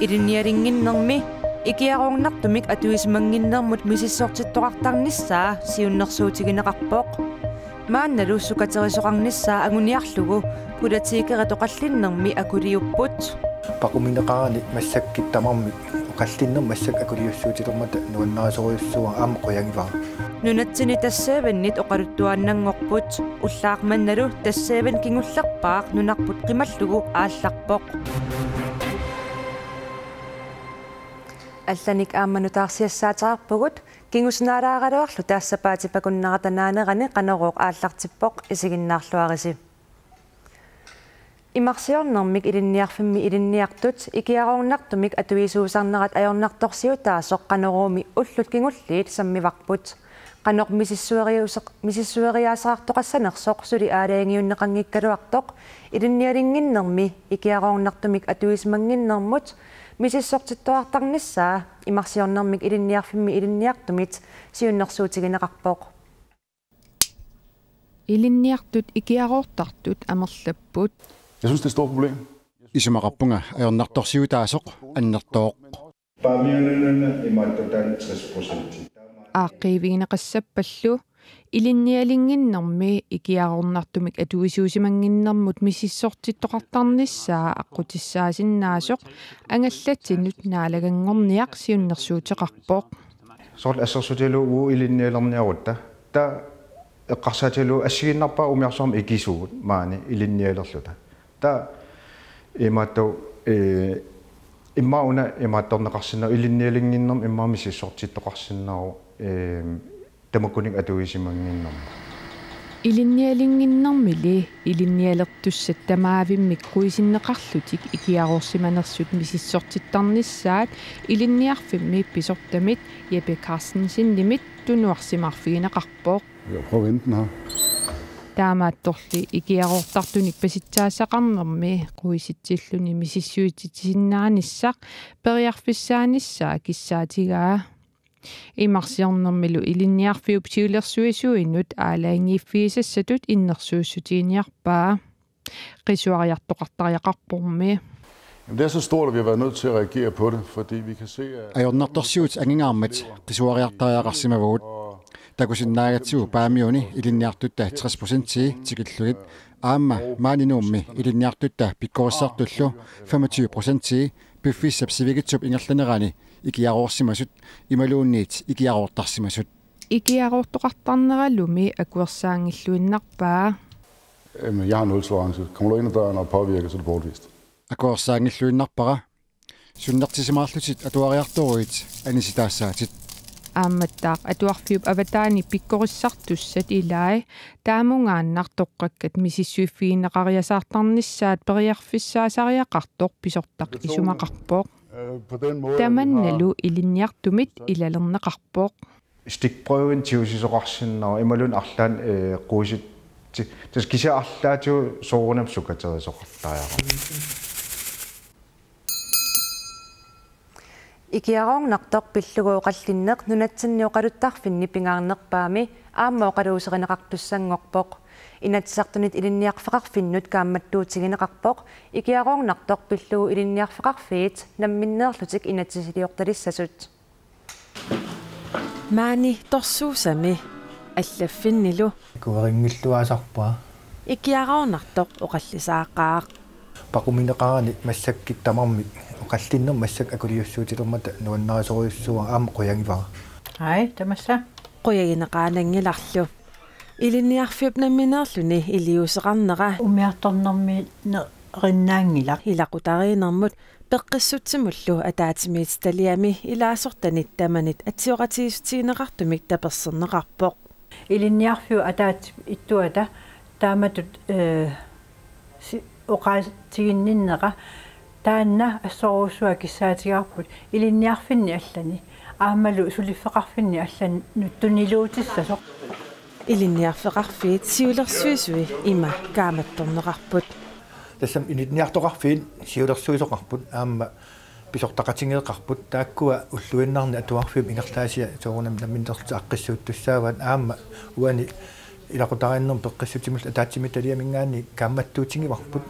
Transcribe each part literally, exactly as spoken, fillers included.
Ilinnialinnginnermi ikiaroornartumik atuisimannginnermut misissortittoqartarnissaa siunnersuutigineqarpoq. Maannalu sukaterisoqarnissaa anguniarlugu politikerit oqallinnermi akuliupput. Paqumineqarani massakkut tamarmik oqallinnermi massakkut akuliussuutilermata nuannarisorujussuuara aamma qujagivara. Nunatsinni tassaavanniit oqaluttuaannanngorput, ullaaq mannalu tassaavanni kingullerpaaq nunarput qimallugu aallarpoq. Allanik aamma nutaarsiassaateqarpugut, kingusinaalaaraluarluta sapaatip akunnerata naanerani Qanorooq aallartippoq, isiginnaarluarisi. Imarsiornermik ilinniarfimmi ilinniartut ikiaroornartumik atuisuusarnerat ajornartorsiutaasoq Qanoruumi ullut kingulliit sammivarput. Qanoq misissueriuseq-, misissueriaaserartoqassanersoq suli aalajangiunneqanngikkaluartoq ilinnialinnginnermi ikiaroornartumik atuisimannginnermut misissortittoqartarnissaa imarsiornermik ilinniarfimmi ilinniartumit siunnersuutigineqarpoq. Ilinniartut ikiaroortartut amerlapput. Jeg synes, det er et stort problem. Isumaqarpunga ajornartorsiutaasoq annertooq. Paamiunanuna imaattutaan tres procent. Aaqqiivigineqassappallu ilinnialinnginnermi ikiaroornartumik atuisuusimannginnermut misissortittoqartarnissaa aqqutissaasinnaasut angallatinut naalaganngorniaq siunnersuuteqarpoq. Soorlu assersuutigalugu ilinnialerniarutta. Taava eqqarsaatigalugu assigiinnarpara umiarsuarmi ikisugut maani ilinnialerluta. Taava imaattoq, ee, immaqa una imaattorneqarsinnaavoq ilinnialinnginnermi immaqa misissortittoqarsinnaavoq, ee, tamakkuninnga atuisimannginnermut. Ilinnialinnginnermili ilinnialertussat tamaavimmik quisinneqarlutik ikiaroorsimanersut misissortittarnissaat ilinniarfimmi pisortamit Jeppe Carstensenimit tunuarsimaarfigineqarpoq. Jeg prøver at vente den her. Taamaattorli ikiaroortartunik pasitsaassaqarnermi quisitsilluni misissuititsisinnaanissaq periarfissaanissaa kissaatigaa. Imarsiornermilu ilinniarfiup siulersuisuinut aalajangiiffigisassatut innersuussutiginiarpaa. Qisuariartoqartariaqarpormi. Jamen, det er så stort, at vi har været nødt til at reagere på det, fordi vi kan se, at... Ajornartorsiutit angingaarmat qisuariartariaqarsimavugut. Takusinnaagatsigu Paamiuni ilinniartutta tres procentii tikillugit aamma maani Nuummi ilinniartutta pikkorissartullu femogtyve procentii piffissap sivikitsup ingerlanerani ikiaroorsimasut imaluunniit ikiaroortarsimasut. Ikiaroortoqartarneralumi akuersaanngilluinnarpaa. Jamen, jeg har nul tolerance. Kommer du ind ad døren og påvirker, så er det bortvist. Akuersaanngilluinnarpara. Sunnertisimaarlutit atuariartoruit anisitaassaatit. Aammattaaq atuarfiup avataani pikkorissartussat ilai taamungaannaq toqqakkat misissuiffigineqariasaartarnissaat periarfissaasariaqartoq pisortaq isumaqarpoq. Tamannalu ilinniartumit ilalerneqarpoq. Stikprøven tigusisoqarsinnaavoq imaluunniit arlaannik, ee, quisitsi-, tassa kisianni arlaatigut soorunami sukaterisoqartariaqarpoq. Ikiaroornartoq pillugu oqallinneq nunatsinni oqaluttarfinni pingaarnerpaami aamma oqaluuserineqartussanngorpoq. Inatsisartunit Ilinniarfeqarfinnut kaammattuutigineqarpoq ikiaroornartoq pillugu ilinniarfeqarfiit namminneerlutik inatsisiliortalissasut. Maani torsuusami allaffinnilu kuerinngilluaasarpaa. Ikiaroornartoq oqallisaaqaaq. Paqumineqarani massakkut tamarmik oqallinnermi massakkut akuliussuutilermata nuannarisorujussuuara aamma qujagivara. Ai, tamassa. Qujagineqaananngilarlu. Ilinniarfiup nammineerluni iliuuseqarnera umiartornermi ne-, rinnaanngilaq. Ilaqutariinnermut peqqissutsimullu ataatsimiititaliami ilaasortanit tamanit atsioqatigiissutigineqartumik taperserneqarpoq. Ilinniarfiup ataatsip ittuata taamatut, ee, si-, oqaatiginninnera taanna assorujussuaq kissaatigaarput ilinniarfinni allani aammalu suliffeqarfinni allanut tuniluutissasoq. Ilinniarfeqarfiit siulersuisui ima kaammattorneqarput. Tassami ilinniartoqarfiit siulersuisoqarput aamma pisortaqatigeeqarput, taakkua ulluinnarni atuarfiup ingerlaasii soorunami namminneerlutik aaqqissuuttussaavaat aamma uani ilaqutariinnermi peqqissutsimullu ataatsimiititaliaminngaanniit kaammattuutigivarput.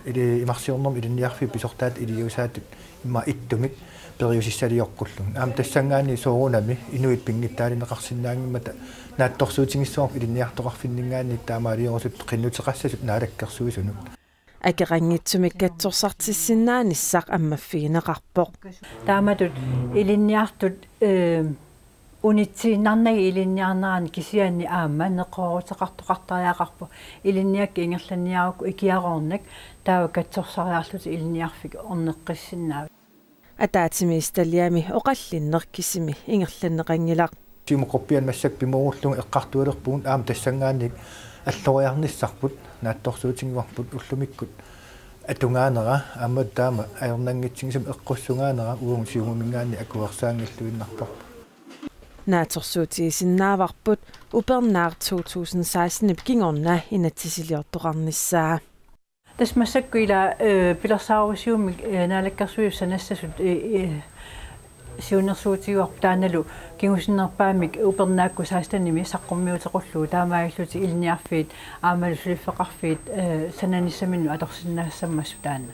Ili imarsiornermi ilinniarfiit pisortaat iliuusaatut immaqa ittumik periusissaliorlugu. Aamma tassanngaanniit soorunami inuit pinngitsaalineqarsinnaanngimmata naatsorsuutigissavarput ilinniartoqarfinninngaanniit taamaaliorusuttut qinnuteqassasut Naalakkersuisunut. Akeqanngitsumik katsorsartissinnaanissaq ammaffigineqarpoq. Taamatut ilinniartut, eh, unitsiinnarnagit ilinniarneranni kisianni aamma neqerooruteqartoqartariaqarpoq. Ilinniakkat ingerlanniarukku ikiaroornak taava katsorsariarlutik ilinniarfik orneqqissinnaavatit. Ataatsimiititaliami oqallinneq kisimi ingerlanneqanngilaq. Siumup quppiani massakkut pimoorullugu eqqartualerpugut aamma tassanngaanniit alloriarnissarput naatsorsuutigivarput ullumikkut atugaanera aamma taama ajornanngitsigisumik eqqussugaanera uagut Siumuminngaanniit akuersaanngilluinnarparput. Naatsorsuutigisinnaavarput upernaaq to tusind seksten-ip kingorna inatsisiliortoqarnissaa. Tassa massakkut ila, eh, pilersaarusiummik, eh, Naalakkersuisut sanassasut, eh, eh, siunnersuutigaarput taannalu kingusinnerpaamik upernaakkut seksten-imi saqqummiuteqarlugu taamaalillutik ilinniarfiit aammalu suliffeqarfiit, eh, sananissaminnut atorsinnaassammassuk taanna.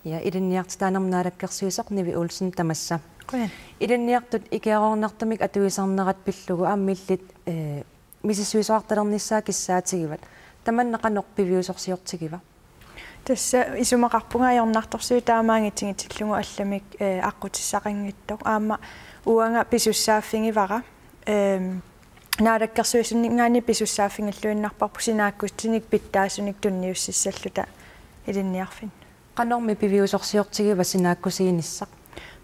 Ja, ilinniartitaanermut Naalakkersuisoq Nivi Olsen tamassa. Qujan. Ilinniartut ikiaroornartumik atuisarnerat pillugu aamma illit, eh, misissuisoqartalernissaat kissaatigivat. Tamanna qanoq piviusorsiortigiva? Tassa isumaqarpunga ajornartorsiut taama angitigitillugu allamik, eh, aqqutissaqanngitsoq. Aamma uanga pisussaaffigivara. Ehm, Naalakkersuisuninngaanniit pisussaaffigiilluinnarparput sinaakkutinik pitsaasunik tunniussissalluta ilinniarfinni. Qanormi piviusorsiortigiva sinaakkusiinissaq?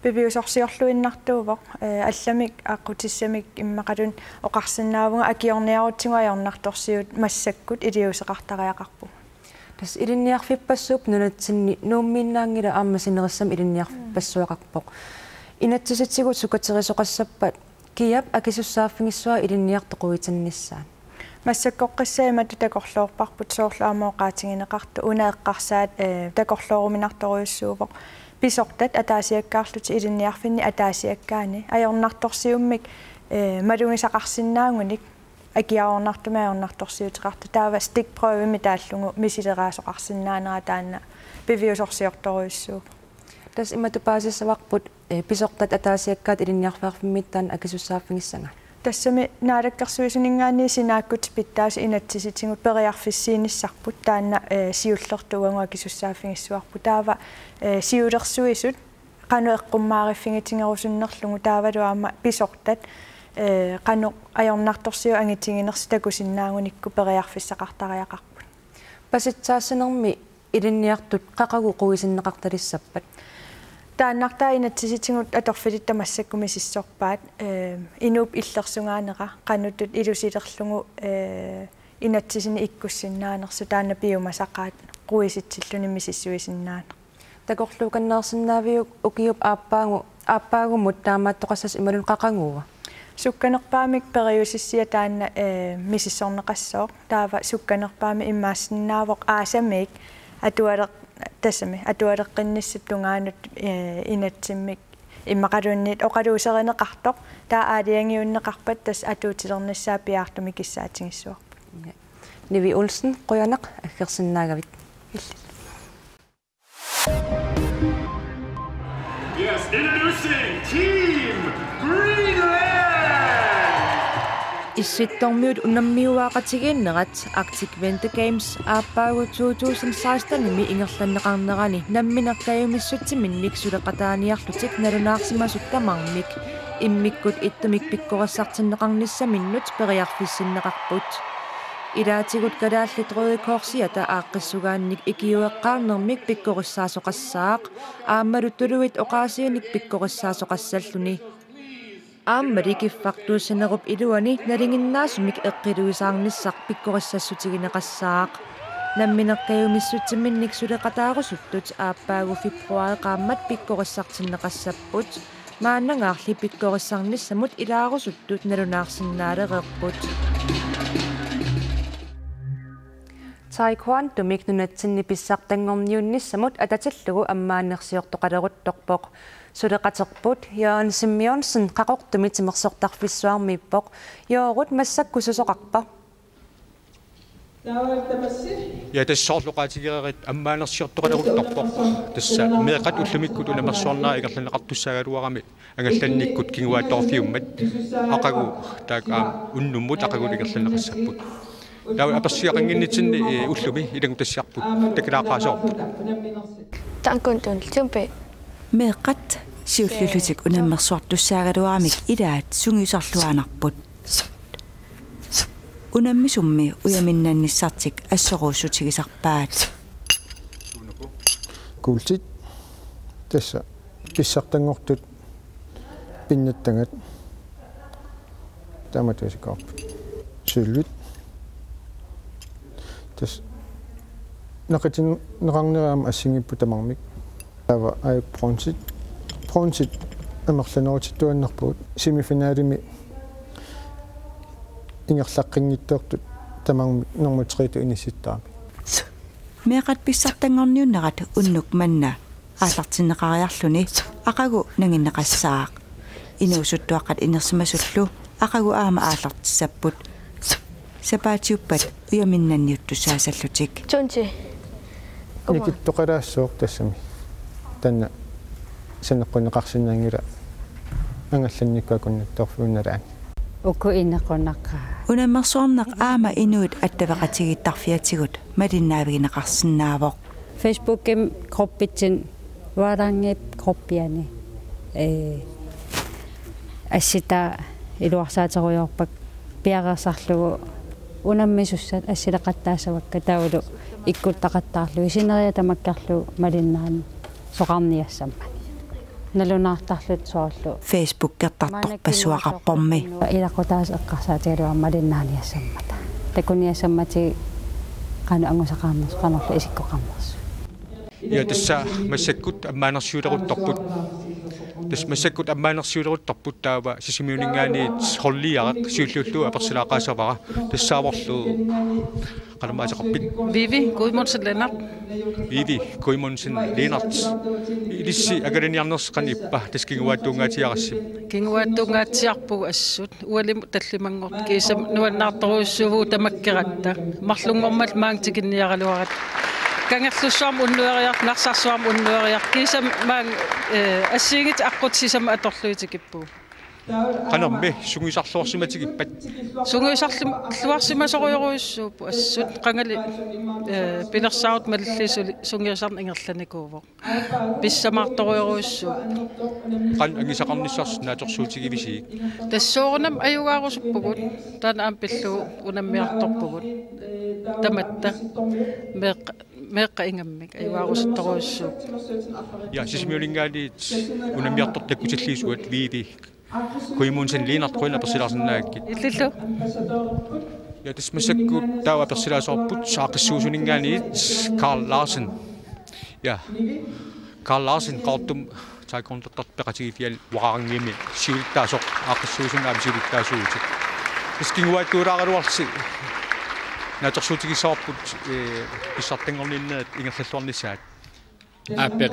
Piviusorsiorluinnartuuvoq, eh, allamik aqqutissamik immaqaluunniit oqarsinnaavunga akiorniarutsigu ajornartorsiut massakkut iliuuseqartariaqarput. Tassa ilinniarfippassuup nunatsinni Nuummiinnaanngilaq aamma sinerissami ilinniarfippassuaqarpoq. Inatsisitigut sukaterisoqassappat Kiap akisussaaffigissuaq ilinniartoq quitsinnissaat? Massakkorpiaq imatut takorloorparput soorlu aamma oqaatigineqartoq una eqqarsaat, eh, takorlooruminartorujussuuvoq. Pisortat ataasiakkaarlutik ilinniarfinni ataasiakkaani ajornartorsiummik, eh, malugisaqarsinnaagunik akiaroornartumik ajornartorsiuteqartut taava stikprøvemik taallugu misileraasoqarsinnaanera taanna piviusorsiortorujussuuvoq. Tassa imatut paasissavarput, eh, pisortat ataasiakkaat ilinniarfeqarfimmiit taanna akisussaaffigissagaa. Tassami Naalakkersuisuninngaanniit sinaakkutit pitsaasut inatsisitigut periarfissiinissarput taanna, eh, siullertut uagut akisussaaffigissavarput. Taava, eh, siulersuisut qanoq eqqummaariffigitigerusunnerlugu taavalu aamma pisortat, eh, qanoq ajornartorsiut angitiginersut takusinnaagunikku periarfissaqartariaqarput. Pasitsaassinermi ilinniartut qaqugu quisinneqartalissappat? Taannartaa inatsisitigut atorfilitta massakkut misissorpaat, eh, inuup illersugaaneq qanortut ilusilerlugu, eh, inatsisinik ikkussinnaanersoq taanna piumasaqaat quisitsilluni misissuisinnaaneq. Takorluukanneersinnaaviuk ukiup aappaagu-, aappaagumut taamaattoqassasoq imaluunniit qaquguua? Sukkanerpaamik periusissiaq taanna, eh, misissorneqassooq. Taava sukkanerpaamik immaassinnaavoq aasamiik atualeq-, tassami atualeqqinnissap tungaanut, eh, inatsimmik immaqaluunniit oqaluuserineqartoq. Taava aalajangiunneqarpat tassa atuutilernissaa piaartumik kissaatigissavarput. Nivi Olsen, qujanaq aggersinnaagavit. Yes, introducing Team Greenland! Issittormiut unammiuaaqatigiinnerat Arctic Winter Games aappaagu to tusind seksten-imi ingerlanneqarnerani nammineq kajumissutsiminnik suleqataaniarlutik nalunaarsimasut tamarmik immikkut ittumik pikkorissartinneqarnissaminnut periarfissinneqarput. Ilaatigut Kalaallit Røde Korsiata aaqqissugaannik ikiueqqaarnermik pikkorissaasoqassaaq, aammalu tuluit oqaasiinik pikkorissaasoqassalluni. Aammali kiffartuussinerup iluani nalinginnaasumik eqqiluisaarnissaq pikkorissassutigineqassaaq. Nammineq kajumissutsiminnik suleqataarusuttut aappaagu februaari qaammat pikkorissartinneqassapput. Maannangaarli pikkorissarnissamut ilaarusuttut nalunaarsinnaalereerput. Taekwondomik nunatsinni pissartanngorniunnissamut atatillugu ammaannersiortoqaleruttorpoq. Suleqaterput Jørgen Simeonsen Qaqortumi timersortarfissuarmiippoq. Jørgen, massakkut susoqarpa? Ja, tassa soorlu oqaatigereerit ammaanersiortoqaleruttorpoq. Tassa meeqqat ullumikkut unammersuarnerat ingerlanneqartussaagaluarami angallannikkut kinguaattoorfiummat aqagu taakku aamma unnummut aqagu ingerlanneqassapput. Taava apersiaqannginnitsinni, eh, ullumi ilanngutassiarput takulaaqaasoorput. Tankun tun tumpe. Meeqqat siulliullutik unammersuartussaagaluaramik ilaat sungiusarluarnerput. Unammisummi ujaminnannissartik assoruussutigisarpaat. Kuultit tassa pissartanngortut pinnattagat taamatuusikoorput. Sølvit. Tassa naqitsinneqarnera aamma assigiipput tamarmik. Taava aajukku bronzit. Bronzit amerlanerutittuinnarpugut semifinalimi ingerlaqqinngitsoortut tamarmik nummer tre-tut inissittarami. Meeqqat pissartanngorniunnerat unnuk manna aallartinneqariarluni aqagu nanginneqassaaq. Inuusuttuaqqat inersimasullu aqagu aamma aallartissapput. Sapaatiuppat ujaminnanniuttussaasallutik. Tunti. Nikittoqalaassooq tassami. Taanna saneqqunneqarsinnaanngilaq angallannikkut akunnattoorfiup nalaani. Uku inequnaqaaq. Unammersuarneq aamma inuit attaveqatigiittarfiatigut malinnaavigineqarsinnaavoq. Facebookimi gruppitsinni Ualaannguup gruppiani, eh, assitaa iluarsaaterujoorpakka piareersarlugu unammisussat assileqattaassavakka taavalu ikkuttaqattaarlugit sineriak tamakkerlugu malinnaanut soqarniassammat. Nalunaartarluta soorlu. Facebookertartorpassuaqarpormi. Ilaqutaasa eqqarsaatigaluarmat malinnaaniassammata. Takuniassammatigit qanoq angusaqarnersoq, qanorlu isikkoqarnersoq. Ja, tassa massakkut ammaanersiuleruttorput. Tassa massakkut ammaanersiuleruttorput taava Sisimiuninngaanniit holdiaraq siulliullugu apersilaaqqaassavara. Tassaavorlu qanormita ateqarpit? Vivi Guðmundsen Lennert. Vivi Guðmundsen Lennert. Ilissi angalaniarnersi qanoq ippa, tassa kinguaattuungaatsiarassi? Kinguaattuungaatsiarpugut assut. Ualimut tallimanngortut kiisami nuannaartorujussuuvugut tamakkeratta. Marlunngormat maanga tikinniaraluaratta. Kangerlussuarmi unnueriarluta, Narsarsuarmi unnueriarluta. Kiisami maanga, eh, assigiinngitsut aqqut sisamat atorlugit tikippugut. Qanormi sungiusarluarsimatigippat? Sungiusarlu-, luarsimasorujorujussuupput assut. Qangali, eh, pilersaarutit malillugu suli sungiusarneq ingerlanikuuvoq. Pissamaartorujorujussuupput. Qanoq angisaqarnissarsi naatsorsuutigivisiuk? Tassa soorunami ajugaarusuppugut. Taanna aamma pillugu unammiartorpugut. Tamatta meeqqa-, meeqqat ingammik ajugaarusuttorujussuupput. Ja, Sisimiuninngaanniit unammiartortut takkutilliisuat Vivi Guðmundsen Lennert, qujanaq apersilaarsinnaagakkit. Illillu. Ja, tassa massakkut taava apersilaasoorput aaqqissuussuninngaanniit Carl Larsen. Ja. Carl Larsen, Qaqortumi taekwondotartut peqatigiiffianni Uaqarangiumi siulittaasoq, aaqqissuussuni aamma siulittaasuuvutit. Tassa kinguaattuulaaraluarlusi naatsorsuutigissavarput, eh, pissartanngorniunnerit ingerlalluarnissaat. Aappi.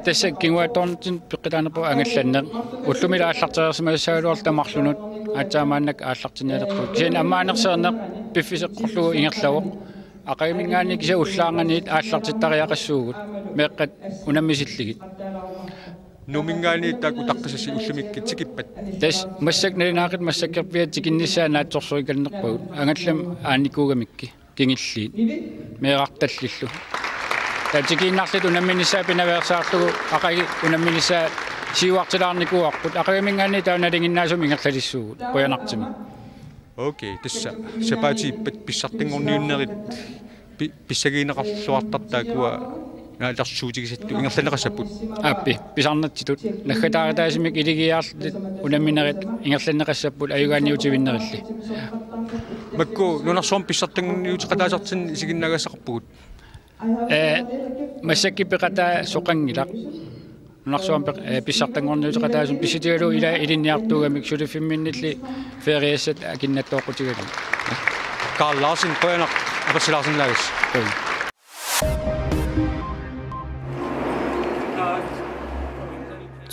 Tassa kinguaattoornitsinni peqqutaanerput angallanneq. Ullumilu aallartereersimassagaluarluta marlunut aatsaat maannakkut aallartinnialerpugut. Kisianni ammaanersiorneq piffissaq eqqorlugu ingerlavoq. Aqaguminngaanniit kisianni ullaarnganiit aallartittariaqassuugut. Meeqqat unammisillugit. Nuumminngaanniit taakku utaqqisasi ullumikkut tikippat? Tassa massakkut nalunaaqutaq massakkorpiaq tikinnissaa naatsorsuikannerpagut. Angallammi aaniikkuugamikkit. Kingulliit. Meerartallillu. Taava tikiinnarluta unamminissaa pinaveersaarlugu aqagu unamminissaa siuartilaarnikuuarput. Aqaguminngaanniit taava nalinginnaasumik ingerlalissuugut. Qujanartumik. Okay, tassa sapaatiippat pissartanngorniunnerit pi-, pissagineqarluartartut taakkua naatsorsuutigisattut ingerlanneqassapput. Aappi, pisarnitsitut. Naggataarutaasumik iligiiaarluta unamminerit ingerlanneqassapput ajugaaniutivinnerilli. Makku nunarsuarmi pissartanngorniuteqataasartunut isiginnaagassaqarpugut? Ee, massakkut peqataasoqanngilaq. Nunarsuarmi peq-, ee, pissartanngorniuteqataasunut pissutigalugu ila ilinniartuugamik suliffimminnilli feriassat akinnattooqqutigalugu. Carl Larsen, qujanaq apersilaarsinnaagassi. Qujanaq.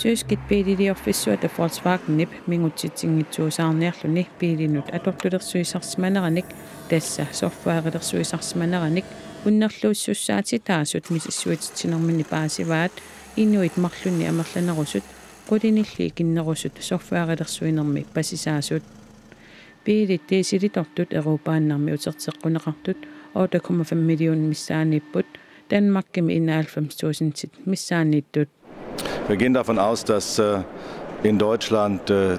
Tyskit biililiorfissuata Volkswagenip mingutsitsinngitsuusaarniarluni biilinut atortulersuisarsimaneranik, tassa softwarelersuisarsimaneranik, unnerluussussaatitaasut misissuititsinerminni paasivaat, inuit marlunnik amerlanerusut, qulinilli ikinnerusut softwarelersuinermi pasisaasut. Biilit dieselitortut Europaannarmi uterteqquneqartut otte komma fem millionit missaanniipput, Danmarkimi enoghalvfems tusindit missaanniittut. Wir gehen davon aus, dass äh, in Deutschland äh,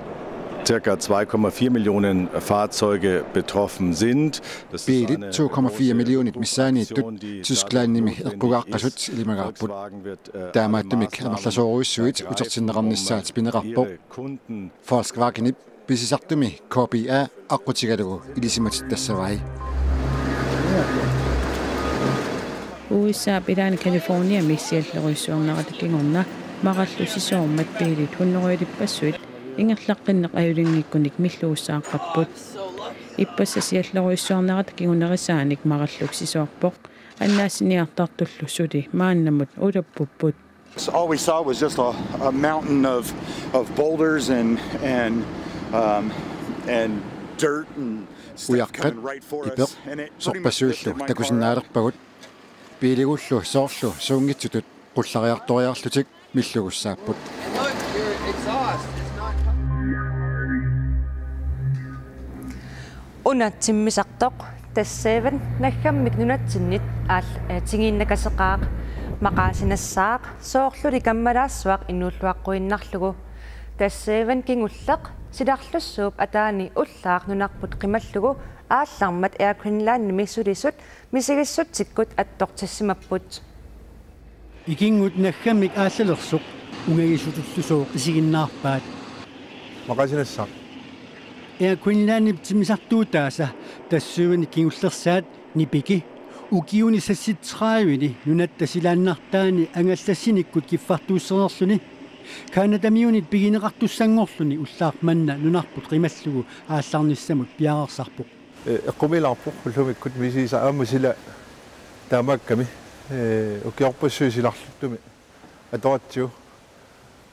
circa zwei Komma vier Millionen Fahrzeuge betroffen sind. Das ist Biilit eine to komma fire große millionit Gruppe missaanniittut Aktion, die Tysklandimi dadurch notwendig eqqugaaqqasut ist. Ilimagaarput. Volkswagen wird äh, alle Taamaattumik Maßnahmen amerlasoorujussuit ergreifen, utertinneqarnissaat um pineqarpoq. Ihre Kunden Volkswagenip pisisartumi K P A aqqutigalugu ilisimatitassavai. U S A-p ilaani Californiami siallerujussuarnerata kingorna marallu sisoormat biilit hundredeilippassuit ingerlaqqinneq ajulinngikkunik milluussaaqqapput. Ippassaq siallerujussuarnerata kingunerisaanik maralluk sisoorpoq, annaassiniartartullu suli maannamut ulappupput. All we saw was just a, a mountain of, of boulders and and um, and dirt and stuff Ujaqqat, coming right for ipeq, us. And it pretty much sorpassuillu lifted my car up. Takusinnaalerpagut. Biiligullu soorlu suunngitsutut qullariartoriarlutik milluussaapput. Una timmisartoq Dash syv naggammik nunatsinnit aal-, eh, tigiinnakaseqaaq, maqaasinassaaq soorluli kammalaassuaq inuulluaqquinnarlugu. Dash syv kingulleq silarlussuup ataani ullaaq nunarput qimallugu aallarmat Air Greenlandimi sulisut misigissutsikkut attortissimapput. Ikinngut naggammik aallalersoq ungagisutullusooq isiginnaarpaat. Maqaasinassaaq. Air Greenlandip timmisartuutaasa Dash syv kingullersaat Nipiki ukiuni seksogtredivini nunatta silaannartaani angallassinikkut kiffartuussereerluni Canadamiunit pigineqartussanngorluni ullaaq manna nunarput qimallugu aallarnissamut piareersarpoq. Eh, eqqumiilaarpoq ullumikkut misigisaq aamma sila taamaakkami, eh, ukiorpassuit silarluttumi atoratsigu,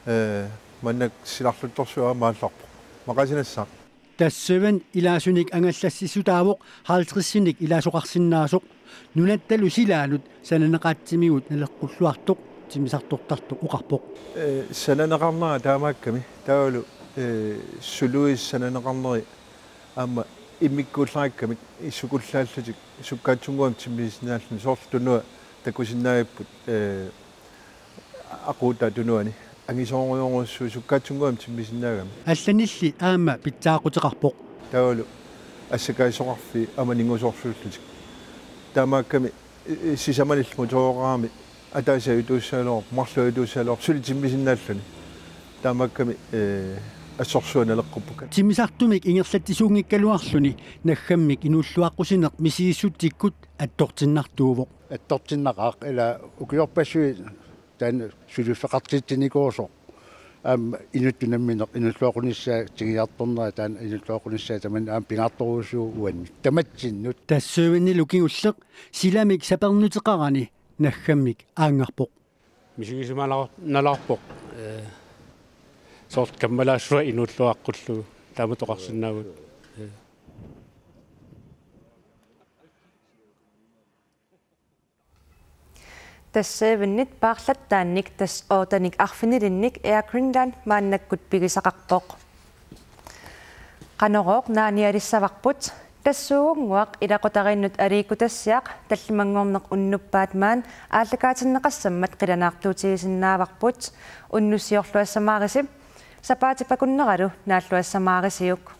eh, maannakkut silarluttorsuaq aamma aallarpoq. Maqaasinassaaq. Dash syv ilaasunik angallassissutaavoq halvtredsinik ilaasoqarsinnaasoq. Nunattalu silaanut sananeqaatsimigut naleqqulluartoq timmisartortartoq oqarpoq. Eh, sananeqarnera taamaakkami. Taavalu, eh, suluisa sananeqarneri aamma immikkuullarakkamik issukullaallutik sukkaatsunnguamik timmisisinnaalluni soorlu tunua takusinnaagipput, eh, aquutaa tunuani angisoorujorujussuuvoq sukkaatsunnguamik timmisisinnaagami. Allanilli aamma pitsaaquteqarpoq. Taavalu assakaassoqarfiit aamma ningusoorsuullutik. Taamaakkami, eh, sisamanillu motoreqarami ataaseq ajutuussagaluarpoq, marluk ajutuussagaluarpoq, suli timmisisinnaalluni. Taamaakkami, eh, assorsuaq naleqquppakka. Timmisartumik ingerlatsisuunngikkaluarluni naggammik inuulluaqqusineq misigissutsikkut attortinnartuuvoq. Attortinnaqaaq ila ukiorpassuit taanna suliffeqartitsinikuusoq. Aamma inuttut nammineq inuulluaqqunissaa tigujortornera taanna inuulluaqqunissaa tamanna aamma pingaartorujussuuvoq uannut tamatsinnut. Dash syv-ilu kingulleq silamik sapernuteqarani naggammik aanngarpoq. Misigisimalaar-, nalaarpoq, eh, soorlu kammalaassuaq inuulluaqqullugu taamatut oqarsinnaavugut. Eh. Dash syv-init paarlattaannik Dash otte-nik arfinilinnik Air Greenland maannakkut pigisaqarpoq. Qanorooq naanialissavarput, tassuugunnguaq ilaqutariinnut aliikkutassiaq tallimanngorneq unnuppaat maani aallakaatinneqassammat qilanaartuutigisinnaavarput. Unnussiorluassamaarisi, sapaatip akunneralu naalluassamaarisiuk.